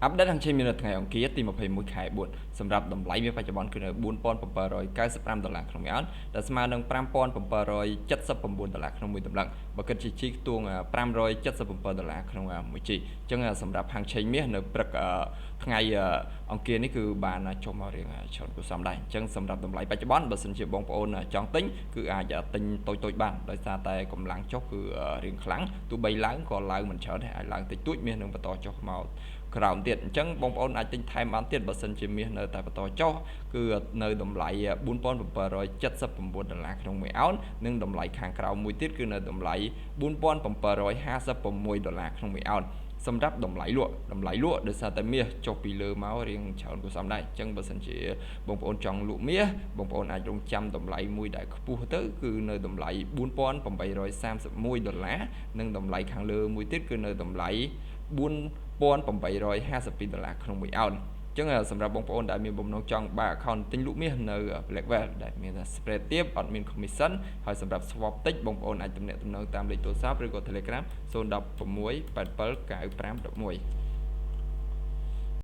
Update ហាងឆេងមាននៅថ្ងៃអង្គារទី21ខែ4សម្រាប់តម្លៃមាសបច្ចុប្បន្នគឺនៅ4795ដុល្លារក្នុងមួយអោនដែលស្មើនឹង5779ដុល្លារក្នុងមួយតម្លឹងបើគិតជាជីខ្ទង់577ដុល្លារក្នុងមួយជីអញ្ចឹងសម្រាប់ហាងឆេងមាសនៅព្រឹកថ្ងៃអង្គារនេះគឺបានចុះមករៀងច្រើនគួរសមដែរអញ្ចឹងសម្រាប់តម្លៃបច្ចុប្បន្នបើសិនជាបងប្អូនចង់ទិញគឺអាចទិញតូចៗបានដោយសារតែកម្លាំងចុះគឺរៀងខ្លាំងទោះបីឡើងក៏ឡើងមិនច្រើនដែរអាចឡើងតិចតួចមាសនឹងបន្តចុះមកក្រោមទៀតអញ្ចឹងបងប្អូនអាចទិញថែមបានទៀតបើសិនជាមាសនៅតែបន្តចុះគឺនៅតម្លៃ4779ដុល្លារក្នុងមួយអោននិងតម្លៃខាងក្រោមមួយទៀតគឺនៅតម្លៃ4756ដុល្លារក្នុងមួយអោនសម្រាប់តម្លៃលក់តម្លៃលក់ដោយសារតែមាសចុះពីលើមករៀងច្រើនគួរសមដែរអញ្ចឹងបើសិនជាបងប្អូនចង់លក់មាសបងប្អូនអាចរងចាំតម្លៃមួយដែលខ្ពស់ទៅគឺនៅតម្លៃ4831ដុល្លារនិងតម្លៃខាងលើមួយទៀតគឺនៅតម្លៃ4852ដុល្លារក្នុងមួយអោនអញ្ចឹងសម្រាប់បងប្អូនដែលមានបំណងចង់បើក account ទិញលក់មាសនៅ Blackwell ដែលមាន spread ទាបអត់មាន commission ហើយសម្រាប់ swap តិចបងប្អូនអាចទំនាក់ទំនងតាមលេខទូរស័ព្ទឬក៏ Telegram 016 87 95 11។